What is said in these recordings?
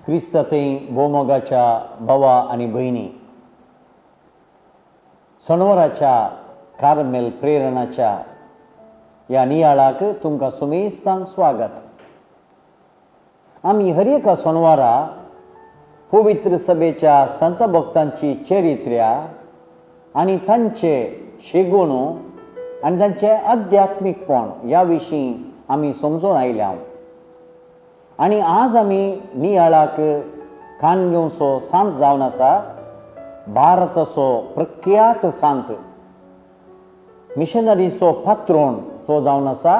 क्रिस्ताथंय भोवमोगाच्या भावा आनी भयणी, सणवराच्या कार्मेल प्रेरणाच्या ह्या नियाळाक तुमकां सुमेस्तांक स्वागत. आमी हर एका सोनवारा पवित्र सभेच्या संत भक्तांची चरित्र्या आनी तांचे शेगूण आनी तांचें आध्यात्मीकपण ह्या विशीं आमी समजून आयल्या. आनी आज आमी नियाळाक कान घेवचो सांत जावन आसा भारताचो प्रख्यात सांत, मिशनरीचो पात्रोण तो जावन आसा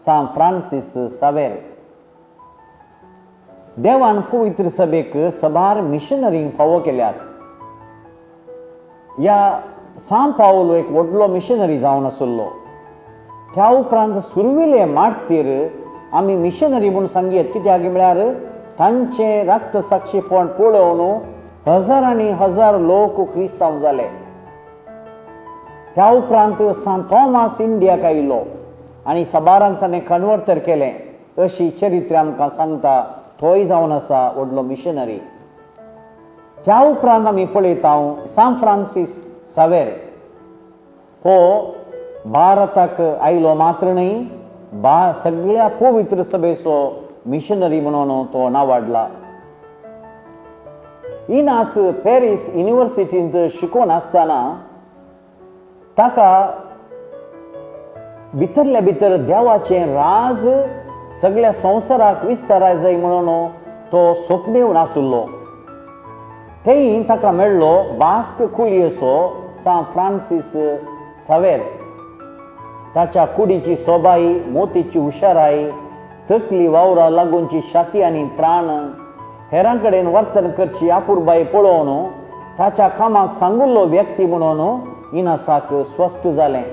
सांत फ्रांसीस सावेर. देवान पवित्र सभेक सबार मिशनरींक फावो केल्यात. ह्या सांत पावलो एक व्हडलो मिशनरी जावन आशिल्लो. त्या उपरांत सुरविले मार्तीर आमी मिशनरी म्हूण सांगयत, कित्याक म्हळ्यार तांचें रक्तसाक्षीपण पळोवन हजारांनी हजार लोक क्रिस्तांव जाले. त्या उपरांत सांत थॉमास इंडियाक आयलो आनी सबारांक ताणें कन्वर्टर केलें अशी चरित्र आमकां सांगता. तोय जावन आसा व्हडलो मिशनरी. त्या उपरांत आमी पळयता सांत फ्रांसीस सावेर हो भारताक आयलो मात्र न्हय, सगळ्या पवित्र सभेचो मिशनरी म्हणून तो नावाडला. इनास पॅरीस युनिवर्सिटींत शिकोवन आसतना ताका भितरल्या भितर देवाचें राज सगळ्या संवसाराक विस्ताराय जाय म्हणून तो स्वप्नेवन आशिल्लो. थंय ताका मेळ्ळो बास्क कुळयेचो सांत फ्रांसीस सावेर. ताच्या कुडीची सोबाई, मोतीची हुशाराय, तकली वावरा लागूनची शाती आनी त्राण, हेरां कडेन वर्तन करची आपुरबाय पळोवन ताच्या कामाक सांगुल्लो व्यक्ती म्हणून इनासाक स्वस्थ जालें.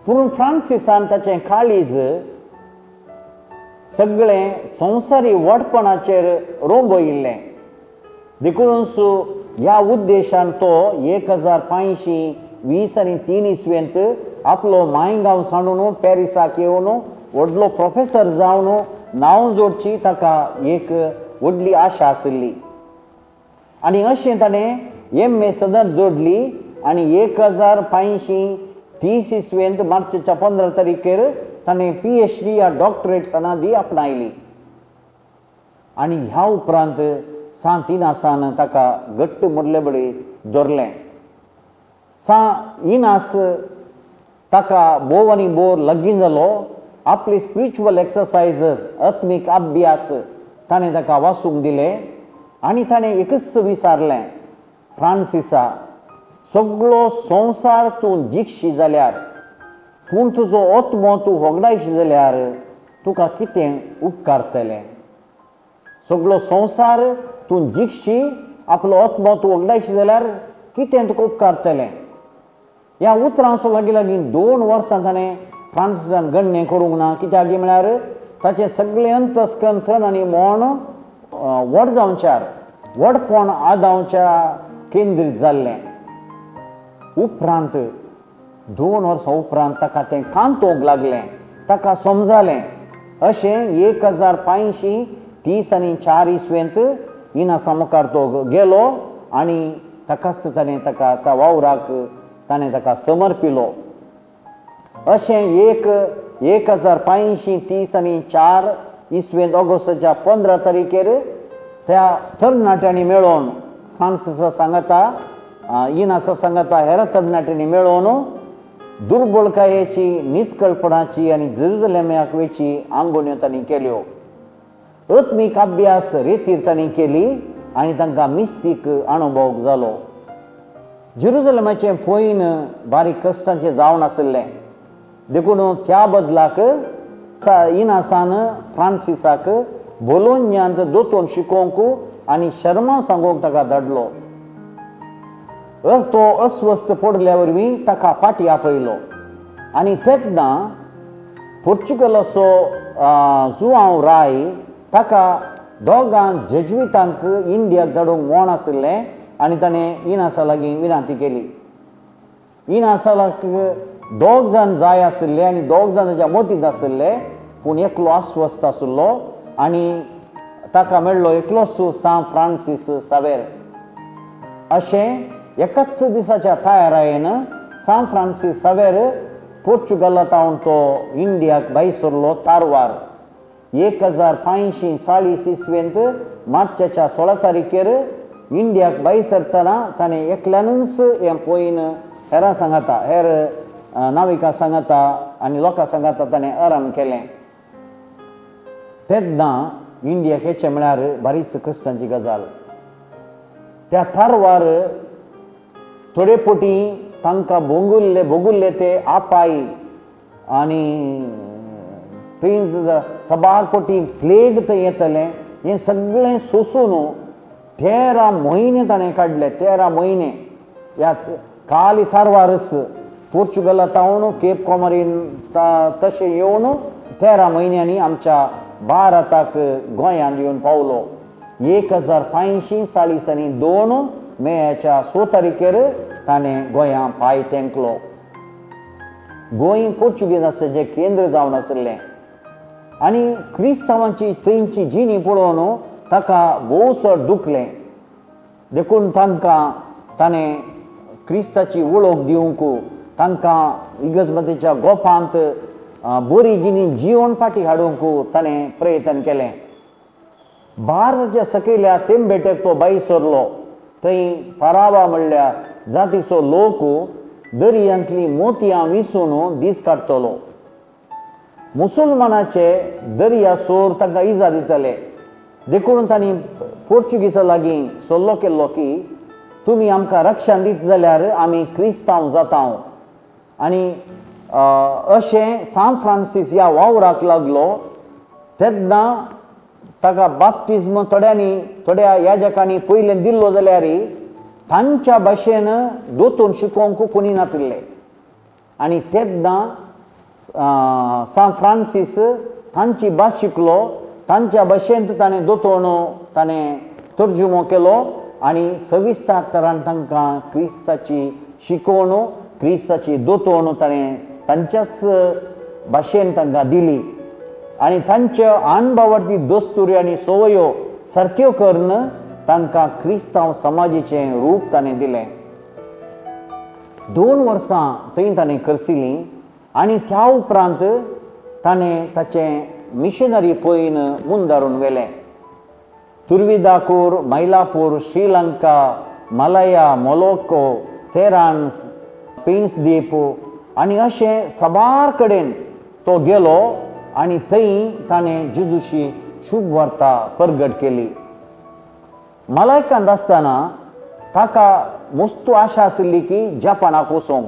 पूण फ्रांसिसान ताचें काळीज सगळें संवसारी व्हडपणाचेर रोंबयिल्लें. देखूनच ह्या उद्देशान तो 1520 आनी 3 इस्वेंत आपलो मायगांव सांडून पॅरिसाक येवन व्हडलो प्रोफेसर जावन नांव जोडची ताका एक व्हडली आशा आशिल्ली. आनी अशें ताणें एम ए सदन जोडली आनी 1530 इस्वेंत मार्चच्या 15 तारखेर ताणें PhD या डॉक्टरेट सनादी आपणायली. आनी ह्या उपरांत सांत इनासान ताका घट्ट मुरले बळी धरलें. सांत इनास ताका भोव आनी भोव लगीन जालो. आपली स्पिरिच्युअल एक्सरसायज, आत्मीक अभ्यास ताणें ताका वाचूंक दिले आनी ताणें एकच विचारलें, फ्रांसिसा, सगळो संवसार तूं जिखशी जाल्यार पूण तुजो आत्मो तूं होगडायशी जाल्यार तुका कितें उपकारतलें? सगळो संवसार तूं जिखशी, आपलो आत्मो तूं होगडायशी जाल्यार कितें तुका उपकारतलें? ह्या उतरांचो लागीं लागीं 2 वर्सां ताणें फ्रांसिसान गण्णें करूंक ना. कित्याक म्हळ्यार ताचें सगळें अंतस्कंथन आनी मोण व्हड जावच्यार, व्हडपण आदावच्या केंद्रीत जाल्लें. उपरांत 2 वर्सां उपरांत ताका तें कांतोवंक लागलें, ताका समजालें. अशें 1530 आनी 4 इस्वेंत इनासा मुखार तो गेलो आनी ताकाच ताणें ताका त्या वावराक ताणें ताका समर्पिलो. अशें 1530 आनी 4 इस्वेंत ऑगस्टाच्या 15 तारखेर त्या तरणाट्यांनी मेळोवन फ्रांसिसा सांगता, इनासा सांगता हेर तरणाट्यांनी मेळोवन दुर्बळकायेची, निस्कळपणाची आनी जेरुजलेमाक वेची आंगोवण्यो तांणी केल्यो. आत्मीक अभ्यास रेतीर तांणी केली आनी तांकां मिस्तीक अणभव जालो. जेरुजलेमाचें पयन बारीक कश्टांचें जावन आशिल्लें, देखून त्या बदलाक इनासान फ्रांसिसाक बोलोन्यांत दोतोन शिकोवंक आनी शर्मा सांगूंक ताका धाडलो. तो अस्वस्थ पडल्या वरवीं ताका फाटी आपयलो आनी तेन्ना पोर्चुगलाचो जुआंव राय ताका दोगां जेज्वितांक इंडियाक धाडूंक मोण आशिल्लें आनी ताणें इनासा लागीं विनंती केली. इनासाक दोग जाण जाय आशिल्ले आनी दोग जाण ताच्या मतींत आशिल्ले, पूण एकलो अस्वस्थ आशिल्लो आनी ताका मेळ्ळो एकलोच सांत फ्रांसीस सावेर. अशें एकाच दिसाच्या तयारायेन सांत फ्रांसीस सावेर पोर्चुगला तावन तो इंडियाक भायर सरलो तारवार. 1540 इसवेंत मार्चाच्या 16 तारखेर इंडियाक भायर सरतना ताणें एकल्यानूच हें पळयन हेरां सांगाता, हेर नाविकां सांगाता आनी लोकां सांगाता ताणें आराम केलें. तेन्ना इंडियाक येचें म्हळ्यार बारीच कश्टांची गजाल. त्या तारवार थोडे पोटी तांकां भोंगुल्ले भोगुल्ले ते आपाय आनी थंय सबार पोटी प्लेग थंय येतलें हें सगळें सोसून 13 म्हयने ताणें काडले. 13 म्हयने ह्या काली तारवारच पोर्चुगला तावन केप कॉमरीन तशें येवन 13 म्हयन्यांनी आमच्या भारताक गोंयांत येवन पावलो. 1542 मेच्या 6 तारखेर ताणें गोंया पांय तेंकलो. गोंय पोर्चुगीज आसचें केंद्र जावन आशिल्लें आनी क्रिस्तांवांची थंयची जिणी पळोवन ताका भोव चड दुखलें. देखून तांकां ताणें क्रिस्ताची वळख दिवंक, तांकां इगर्जमतीच्या गोपांत बरी जिणी जिवन फाटी हाडूंक ताणें प्रयत्न केलें. भारताच्या सकयल्या तेंबेटेक तो भायर सरलो. थंय परावा म्हणल्या जातीचो लोक दर्यांतली मोतयां विसून दीस काडटलो. मुसलमानाचे दर्या सोर तांकां इजा दितले. देखून तांणी पोर्चुगीसा लागीं सल्लो केल्लो की तुमी आमकां रक्षण दीत जाल्यार आमी क्रिस्तांव जाता. आनी अशें सांत फ्रांसीस ह्या वावराक लागलो. तेन्ना ताका बाप्तिज्म थोड्यांनी थोड्या याजकांनी पयलें दिल्लो जाल्यार तांच्या भाशेन दोतोन शिकोवंक कोणी नातिल्ले. आनी तेन्ना सांत फ्रांसीस तांची भास शिकलो, तांच्या भाशेंत ताणें दोतोन ताणें तर्जुमो केलो आनी सविस्तर तरान तांकां क्रिस्ताची शिकोवण, क्रिस्ताची दोतोन ताणें तांच्याच भाशेन तांकां दिली. आनी तांच्यो अणभवाची दस्तुरी आनी संवयो सारक्यो करून तांकां क्रिस्तांव समाजाचें रूप ताणें दिलें. 2 वर्सां थंय ताणें करसिलीं आनी त्या उपरांत ताणें ताचें मिशनरी पळयन मुंदारून व्हेलें. तुर्विदाकूर, मैलापूर, श्रीलंका, मलया, मोलोको, सेरान, स्पेन्स द्वीप आनी अशें साबार कडेन तो गेलो आनी थंय ताणें जेजूची शुभ वार्ता परगट केली. मलायकांत आसतना ताका मस्तू आशा आशिल्ली की जपानाक वचूंक.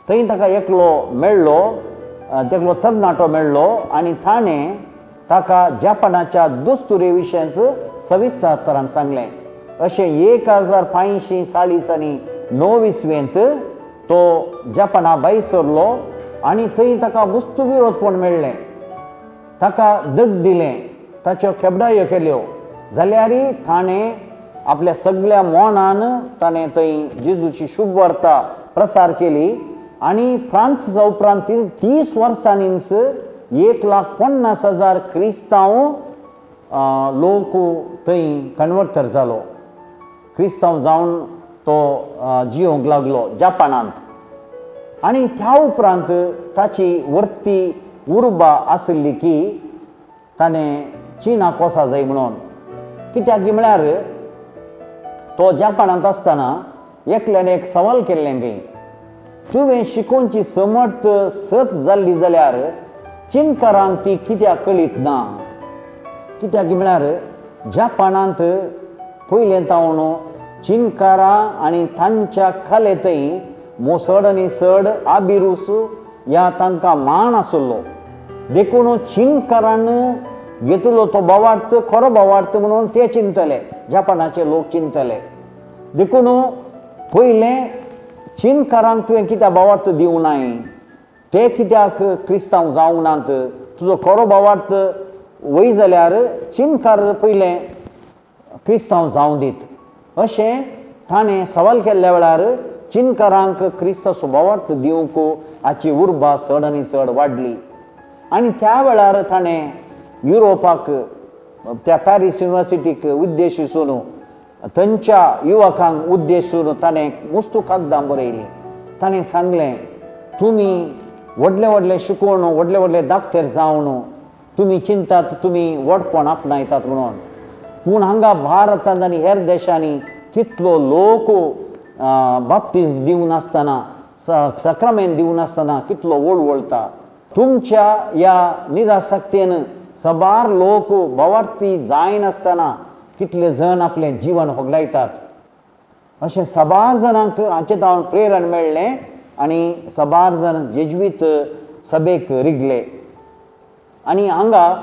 थंय ताका एकलो मेळ्ळो, एकलो तरणाटो मेळ्ळो आनी ताणें ताका जपानाच्या दस्तुरे विशयांत सविस्तर तरान सांगलें. अशें 1549 इसवेंत तो जपाना भायर सरलो आनी थंय ताका वस्तू विरोधपण मेळ्ळें. ताका दग दिलें, ताच्यो खेबडायो केल्यो. जाल्यार ताणें आपल्या सगळ्या मनान ताणें थंय जेजूची शुभ वार्ता प्रसार केली आनी फ्रांसिसा उपरांत 30 वर्सांनीच 1,50,000 क्रिस्तांव लोक थंय कन्वर्टर जालो. क्रिस्तांव जावन तो जियोंक लागलो जपानांत. आनी त्या उपरांत ताची वर्ती उर्बा आशिल्ली की ताणें चिनाक वचा जाय म्हणून. कित्याक म्हळ्यार तो जपानांत आसतना एकल्यान एक सवाल केल्लें की तुवें शिकोवची समर्थ सत जाल्ली जाल्यार चिनकारांक ती कित्याक कळीत ना. कित्याक म्हळ्यार जपानांत पयलें तावन चिनकारां आनी तांच्या कलेंतय मोसड आनी सड आबिरूस ह्या तांकां मान आशिल्लो. देखून चिनकारान घेतलो तो भावार्थ खरो भावार्थ म्हणून ते चिंतले, जपानाचे लोक चिंतले. देखून पयलें चिनकारांक तुवें कित्याक भावार्थ दिवंक नाय, ते कित्याक क्रिस्तांव जावंक नात, तुजो खरो भावार्थ वय जाल्यार चिनकार पयलें क्रिस्तांव जावं दीत अशें ताणें सवाल केल्ल्या वेळार चिनकारांक क्रिस्ताचो भावार्थ दिवंक हाची उर्बा चड आनी चड वाडली. आनी त्या वेळार ताणें युरोपाक त्या पॅरीस युनिवर्सिटीक उद्देशून थंयच्या युवकांक उद्देशून ताणें मुस्तू कागदां बरयलीं. ताणें सांगलें, तुमी व्हडले व्हडले शिकोवन व्हडले व्हडले दाक्तेर जावन तुमी चिंतात तुमी व्हडपण आपणायतात म्हणून, पूण हांगा भारतांत आनी हेर देशांनी कितलो लोक बाप्तीज दिवन आसतना सक्रामेंत दिवन आसतना कितलो वळवळटा. तुमच्या ह्या निरासक्तेन सबार लोक भावार्थी जायनासतना कितले जण आपलें जीवन होगलायतात. अशें सबार जाणांक हाचें तावन प्रेरण मेळ्ळें आनी सबार जाण जेज्वीत सभेक रिगले आनी हांगा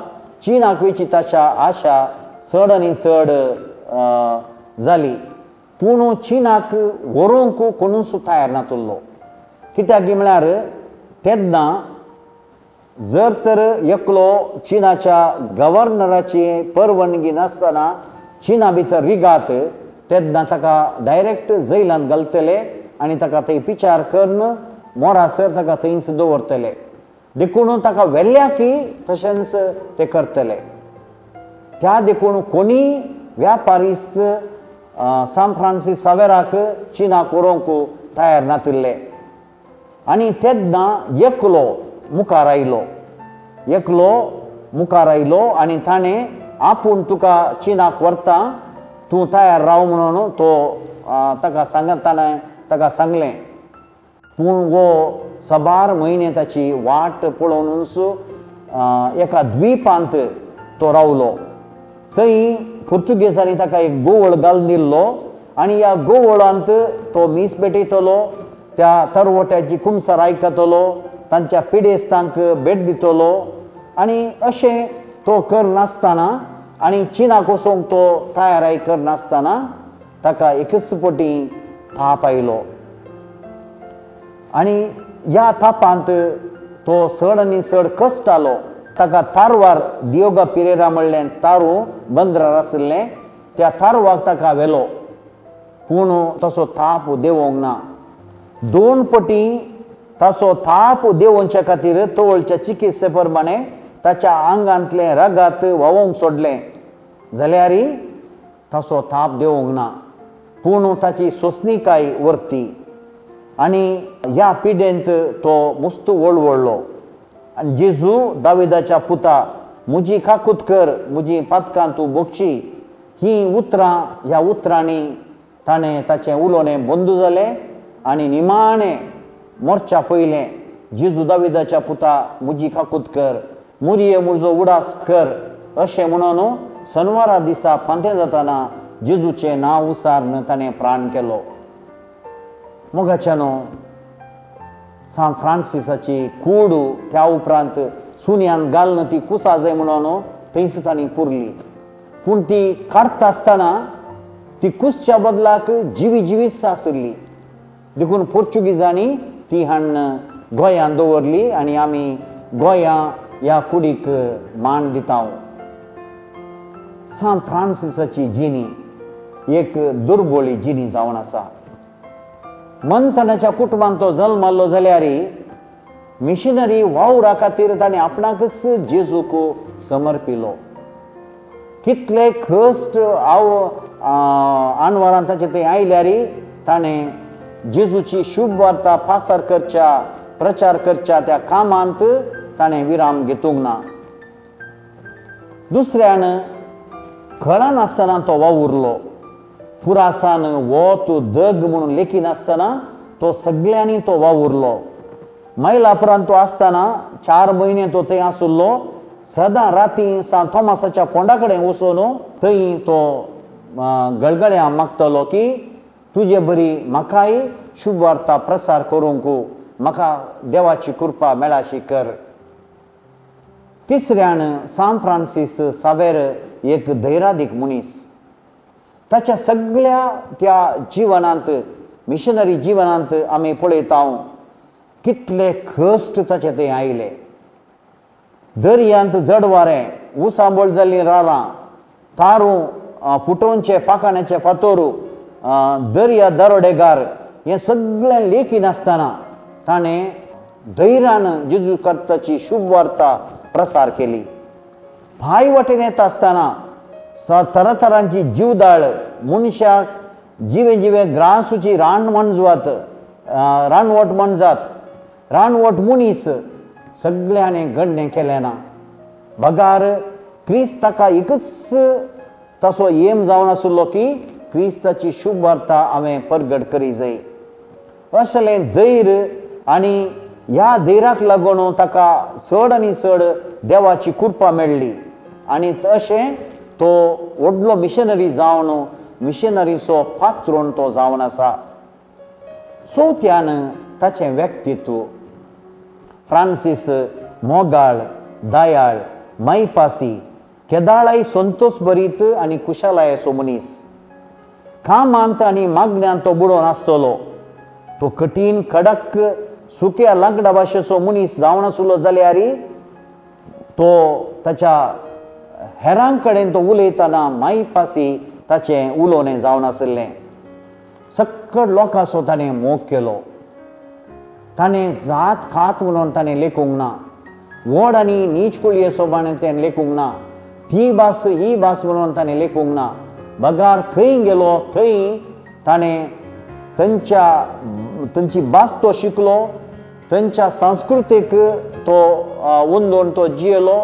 चीनाक वयची ताच्या आशा चड आनी चड जाली. पूण चीनाक व्हरूंक कोणूच तयार नातुल्लो. कित्याक म्हळ्यार तेन्ना जर तर एकलो चीनाच्या गव्हर्नराची परवानगी नासतना चीना भितर रिगात तेन्ना ताका डायरेक्ट जैलांत घालतले आनी ताका थंय विचार करून मोरासर ताका थंयच दवरतले. देखून ताका व्हेल्या की तशेंच ते करतले. त्या देखून कोणी व्यापारिस्त सान फ्रांसीस सावेराक चीनाक व्हरूंक तयार नातिल्ले. आनी तेन्ना एकलो मुखार आयलो, एकलो मुखार आयलो आनी ताणें आपूण तुका चीनाक व्हरता, तूं तयार राव म्हणून तो ताका सांगत ताणें ताका सांगलें. पूण हो सबार म्हयने ताची वाट पळोवनूच एका द्वीपांत तो रावलो. थंय पुर्तुगेजांनी ताका एक गोवळ घालून दिल्लो आनी ह्या गोवळांत तो मीस भेटयतलो, त्या तरवट्याची कुमसार आयकतलो, तांच्या पिडेस्तांक भेट दितलो आनी अशें तो करनासतना आनी चीनाक वचूंक तो तयाराय करनासतना ताका एकच पटी ताप आयलो आनी ह्या तापांत तो चड आनी चड कश्टालो. ताका तारवार दियोगा पिरेरा म्हणलें तारू बंदरार आशिल्लें त्या तारवाक ताका व्हेलो, पूण तसो ताप देंवोंक ना. दोन पटी ताचो ताप देंवोवच्या खातीर तवळच्या चिकित्से प्रमाणे ताच्या आंगांतलें रगत व्हांवोंक सोडलें जाल्यार ताचो ताप देंवोंक ना, पूण ताची सोंसणीकाय वरती आनी ह्या पिडेंत तो मुस्तू वळवळ्ळो. आनी जेजू दाविदाच्या पुता म्हजी काकूत कर, म्हजी पातकां तूं भोगशी, हीं उतरां ह्या उतरांनी ताणें ताचें उलोवणें बंद जालें आनी निमाणें मोर्च्या पयलें जेजू दाविदाच्या पुता म्हजी काकूत कर, मुरये म्हजो उडास कर अशें म्हणून सनवारा दिसा फांतें जातना जेजूचें नांव उसारून ताणें प्राण केलो. मोगाच्यानो सान फ्रांसिसाची कूड त्या उपरांत सुन्यान घालून ती कुसा जाय म्हणून थंयच तांणी पुरली, पूण ती काडटा आसतना ती कुसच्या बदलाक जिवी जिवीच आशिल्ली. देखून पोर्चुगीजांनी ती हाडून गोंयांत दवरली आनी आमी गोंया ह्या कुडीक मान दिता. सान फ्रांसिसाची जिणी एक दुर्बोळी जिणी जावन आसा. मंथनाच्या कुटुंबांत तो जल्माल्लो जाल्यार मिशनरी वावरा खातीर ताणें आपणाकच जेजूक समर्पिलो. कितले कश्ट आनवारान ताचे थंय आयल्यार ताणें जेजूची शुभ वार्ता पासार करच्या प्रचार करच्या त्या कामांत ताणें विराम घेतूंक ना. दुसऱ्यान कळनासतना तो वावुरलो. पुरासान वत दग म्हणून लेखिनासतना तो सगळ्यांनी तो वावुरलो. मैलापुरांत तो आसतना 4 म्हयने तो थंय आशिल्लो. सदां राती सांत थॉमासाच्या फोंडा कडेन वचून थंय तो गळगळ्या मागतलो की तुजे बरी म्हाकाय शुभ वार्ता प्रसार करूंक म्हाका देवाची कृपा मेळाशी कर. तिसऱ्यान सान फ्रांसीस सावेर एक धैर्यादीक मनीस. ताच्या सगळ्या त्या जिवनांत मिशनरी जिवनांत आमी पळयता कितले कश्ट ताचे थंय आयले. दर्यांत जड वारें, उसांबोळ जाल्लीं रानां, तारूं फुटोवचे पाखाण्याचे फातोर, दर्या दरोडेगार हें सगळें लेखी नासतना ताणें धैर्यान जेजू क्रिस्ताची शुभ वार्ता प्रसार केली. भाय वाटेन येता आसतना तरातरांची जिवदाळ मनशाक जिवे जिवे ग्रासूची रान मनजात रानवट मनजात रानवट मनीस सगळ्यांनी गणणें केलें ना. बगार क्रिस्त ताका एकच तसो येम जावन आशिल्लो की क्रिस्ताची शुभ वार्ता हांवें परगट करी जाय असलें धैर्य आनी ह्या धैर्याक लागून ताका चड आनी चड देवाची कृपा मेळ्ळी आनी तशें तो व्हडलो मिशनरी जावन मिशनरीचो पात्रोन तो जावन आसा. चवथ्यान ताचें व्यक्तित्व फ्रांसीस मोगाळ दयाळ मायपासी केदाळाय संतोष भरीत आनी कुशलायेचो मनीस. कामांत आनी मागण्यांत तो बुडोवन आसतलो. तो कठीण कडक सुक्या लांकडा भाशेचो मनीस जावन आसलो जाल्यार तो ताच्या हेरां कडेन तो उलयतना मायपासी ताचें उलोवणें जावन आशिल्लें. सक्कड लोकांचो ताणें मोग केलो. ताणें जात खात म्हणून ताणें लेखूंक ना, व्हड आनी नीच कुळयेचो म्हणून तें लेखूंक ना, ती भास ही भास म्हणून ताणें लेखूंक ना. बगार खंय गेलो थंय ताणें थंयची भास तो शिकलो, थंयच्या संस्कृतीक तो वंदोवन तो जियेलो,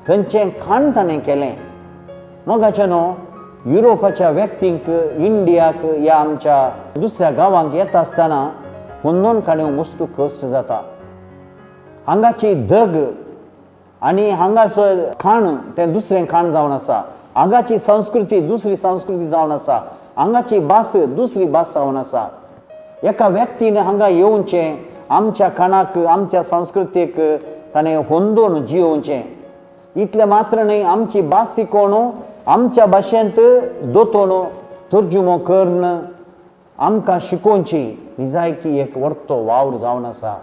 थंयचें खाण ताणें केलें. मोगाचें न्हू युरोपाच्या व्यक्तींक इंडियाक या आमच्या दुसऱ्या गांवांक येता आसतना हुंदोन काडूंक मुस्तू कश्ट जाता. हांगाची दग आनी हांगाचो खाण तें दुसरें खाण जावन आसा, हांगाची संस्कृती दुसरी संस्कृती जावन आसा, हांगाची भास दुसरी भास जावन आसा. एका व्यक्तीन हांगा येवचें आमच्या खाणाक आमच्या संस्कृतीक ताणें होंदोवन जियोवचें इतलें मात्र न्हय आमची भास शिकोवन आमच्या भाशेंत दोतोन तर्जुमो करून आमकां शिकोवची निजायकी एक व्हडलो वावर जावन आसा.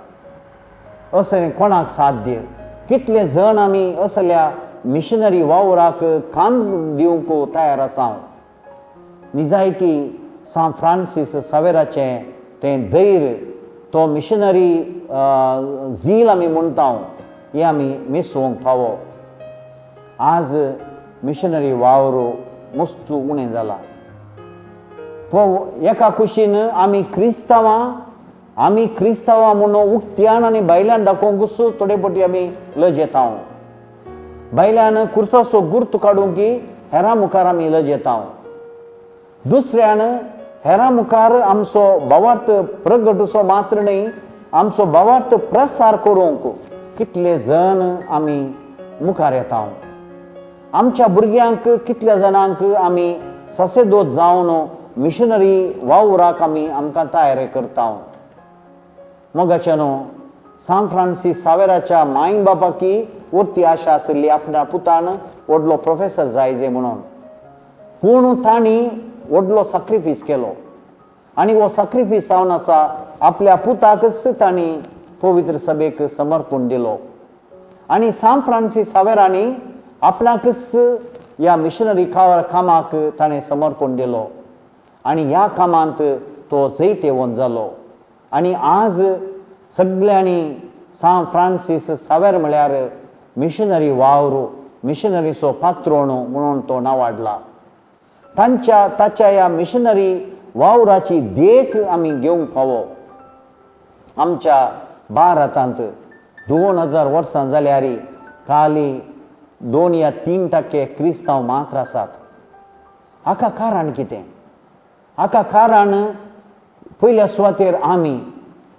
असलें कोणाक साध्य? कितले जण आमी असल्या मिशनरी वावराक कान दिवंक तयार आसा. निजायकी सांत फ्रांसीस सावेराचें तें धैर्य तो मिशनरी झील आमी म्हणटा हें आमी मिसोवंक फावो. आज मिशनरी वावर मस्त उणें जाला. एका कुशीन आमी क्रिस्तांवां म्हणून उक्त्यान आनी भायल्यान दाखोवंकूच थोडे फावटी आमी लजेता. भायल्यान कुर्साचो गुर्त काडूंक की हेरां मुखार आमी लजेता. दुसऱ्यान हेरां मुखार आमचो भावार्थ प्रगटचो मात्र न्हय आमचो भावार्थ प्रसार करूंक कितले जण आमी मुखार येता. आमच्या भुरग्यांक कितल्या जाणांक आमी सासेदोत जावन मिशनरी वावराक आमी आमकां तयार करता. मोगाचें न्हू सांत फ्रांसीस सावेराच्या माय बापाकी उरती आशा आशिल्ली आपल्या पुतान व्हडलो प्रोफेसर जाय जे म्हणून, पूण तांणी व्हडलो साक्रिफीस केलो आनी हो साक्रिफीस जावन आसा आपल्या पुताकच तांणी पवित्र सभेक समर्पण दिलो आनी सांत फ्रांसीस सावेरांनी आपणाकच ह्या मिशनरी कामाक ताणें समर्पण दिलो आनी ह्या कामांत तो जैतेवंत जालो. आनी आज सगळ्यांनी सांत फ्रांसीस सावेर म्हळ्यार मिशनरी वावर मिशनरीचो पात्रोण म्हणून तो नावाडला. ताच्या ह्या मिशनरी वावराची देख आमी घेवंक फावो. आमच्या भारतांत 2000 वर्सां जाल्यार खाली 2 या 3% क्रिस्तांव मात्र आसात. हाका कारण कितें? हाका कारण पयल्या सुवातेर आमी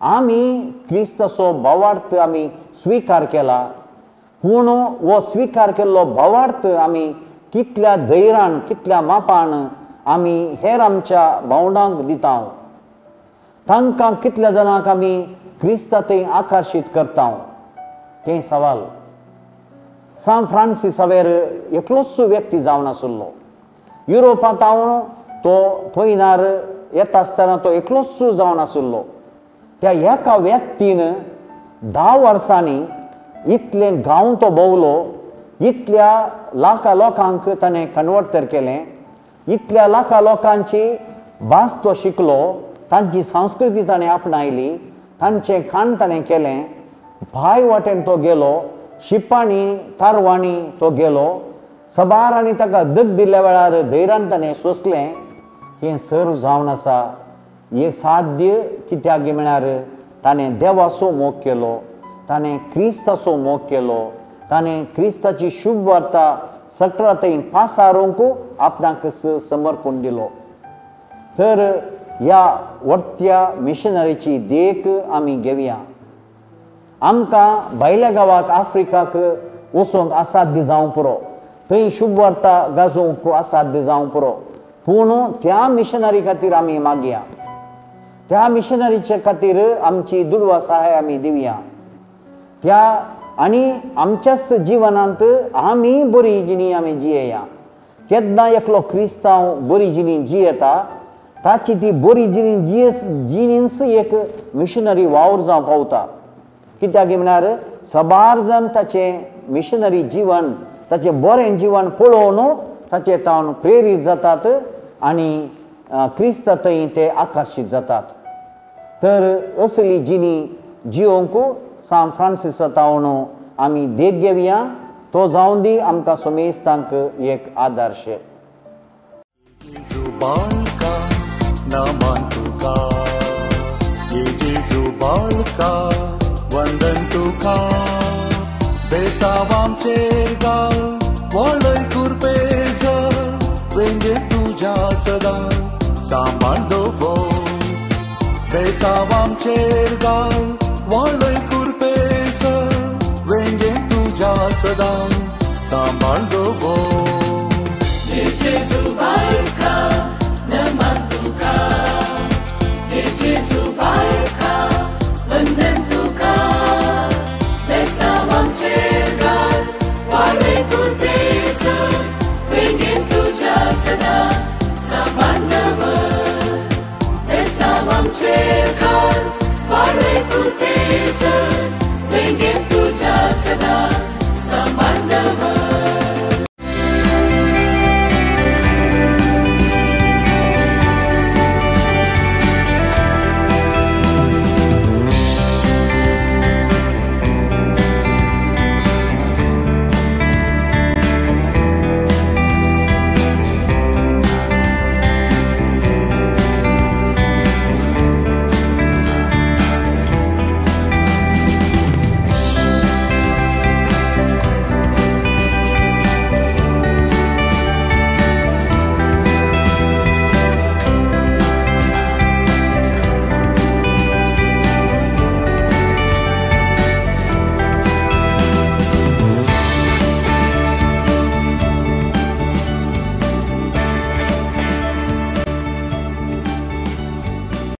आमी क्रिस्ताचो भावार्थ आमी स्विकार केला, पूण हो स्विकार केल्लो भावार्थ आमी कितल्या धैर्यान कितल्या मापान आमी हेर आमच्या भावंडांक दिता, तांकां कितल्या जाणांक आमी क्रिस्ता थंय आकर्शीत करता तें सवाल. सांत फ्रांसीस सावेर एकलोच व्यक्ती जावन आशिल्लो. युरोपांत हांव तो पयनार येता आसतना तो एकलोच जावन आशिल्लो. त्या एका व्यक्तीन 10 वर्सांनी इतले गांव तो भोंवलो, इतल्या लाखां लोकांक ताणें कन्वर्ट तर केलें, इतल्या लाखां लोकांची भास तो शिकलो, तांची संस्कृती ताणें आपणायली, तांचें खाण ताणें केलें, भाय वाटेन तो गेलो, शिपांनी तारवांनी तो गेलो, सबार आनी ताका दग दिल्ल्या वेळार धैर्यान ताणें सोंसलें. हें सर्व जावन आसा हें साध्य कित्याक म्हळ्यार ताणें देवाचो मोग केलो, ताणें क्रिस्ताचो मोग केलो, ताणें क्रिस्ताची शुभ वार्ता सगळ्या थंय पासारूंक आपणाक समर्पण दिलो. तर ह्या वर्त्या मिशनरीची देख आमी घेवया. आमकां भायल्या गांवाक आफ्रिकाक वचूंक असाध्य जावंक पुरो, थंय शुभ वार्ता गाजोवंक असाध्य जावंक पुरो, पूण त्या मिशनरी खातीर आमी मागया, त्या मिशनरीच्या खातीर आमची दुडवा सहाय आमी दिवया. त्या आनी आमच्याच जिवनांत आमी बरी जिणी आमी जियेया. केन्ना एकलो क्रिस्तांव बरी जिणी जियेता ताची ती बरी जिणी जिणीच एक मिशनरी वावर जावंक पावता. कित्याक म्हळ्यार सबार जाण ताचें मिशनरी जिवन, ताचें बरें जिवन पळोवन ताचे तावन प्रेरीत जातात आनी क्रिस्ता थंय ते आकर्शीत जातात. तर असली जिणी जिवंक सांत फ्रांसिसा तावन आमी देख घेवया. तो जावन दी आमकां समेस्तांक एक आदर्श. वंदन तुका बेसावामचेर गाल वळय कुरपेज वेंगे तुज्या सदां सांबाळ दवर. बेसावामचेर गाल वळय कुरपेज वेंगे तुज्या सदां सांबाळ दवर. जेजू बाळका